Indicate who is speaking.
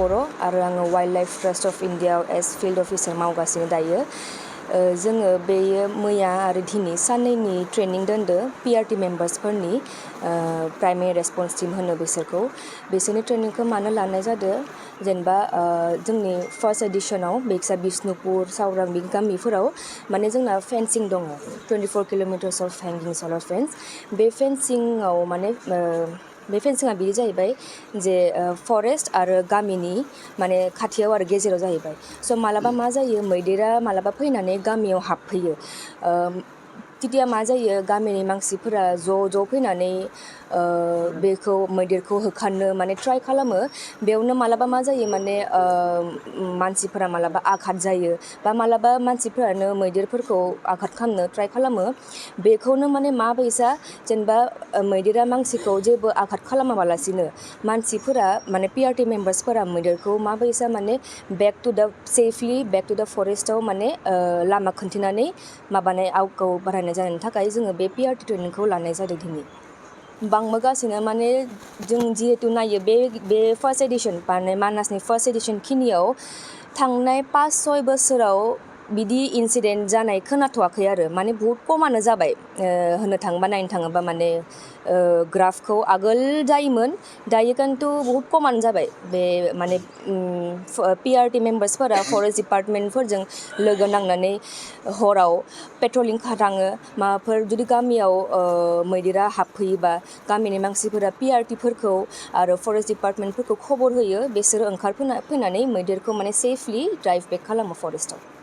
Speaker 1: बर' आरो आङो wildlife trust of India as field officer मावगासिनो दायो जोङो बेयो मैया आरो दिनै साननैनि ट्रेनिं दोनदो PRT मेम्बार्सफोरनि प्राइमारि रेसपन्स टीम होनो बिसोरनि ट्रेनिंखौ मानो लानाय जादों जेनेबा जोंनि फार्स्ट एडिशनाव बेक्सा बिष्णुपुर सावरां बे गामिफोराव माने जोंना फेन्सिं दङ 24 किलोमिटार्स अफ हेंगिं सलार फेन्स बे फेन्सिंआव माने बे फेन्सिंआ बिदि जाहैबाय जे फरेस्ट आरो गामिनि माने खाथियाव आरो गेजेराव जाहैबाय स' मालाबा मा जायो मैदेरा मालाबा फैनानै गामियाव हाबफैयो तितिया मा जायो गामिनि मानसिफोरा ज' फैनानै बेखौ मैदेरखौ होखारनो माने ट्राइ खालामो बेयावनो मालाबा मा जायो माने मानसिफोरा मालाबा आघात जायो बा मालाबा मानसिफोरानो मैदेरफोरखौ आघात खालामनो ट्राइ खालामो बेखौनो माने माबायसा जेनेबा मैदेरा मानसिखौ जेबो आघात खालामाबालासिनो मानसिफोरा माने PRT मेम्बार्सफोरा मैदेरखौ माबायसा माने सेफलि बेक टु द फरेस्टआव माने लामा खोन्थिनानै माबानाय आवखौ बारायनाय जानायनि थाखाय जोङो बे PRT ट्रेनिंखौ लानाय जादों दिनै बांबोगासिनो माने जों जिहेतु नायो बे फार्स्ट एडिशन माने मानासनि फार्स्ट एडिशन खिनियाव थांनाय 5-6 बोसोराव बिदि इनसिडेन्ट जानाय खोनाथ'वाखै आरो माने बहुत खमानो जाबाय होननो थाङोबा नायनो थाङोबा माने ग्राफखौ आगोल जायोमोन दायो खिन्थु बहुत खमानो जाबाय बे माने PRT मेम्बार्सफोरा फरेस्ट डिपार्टमेन्टफोरजों लोगो नांनानै हराव पेट्रलिं खालामो माबाफोर जुदि गामियाव मैदेरा हाबफैयोबा गामिनि मानसिफोरा PRTफोरखौ आरो फरेस्ट डिपार्टमेन्टफोरखौ खबर होयो बिसोरो फैनानै मैदेरखौ माने सेफलि ड्राइभ बेक खालामो फरेस्टआव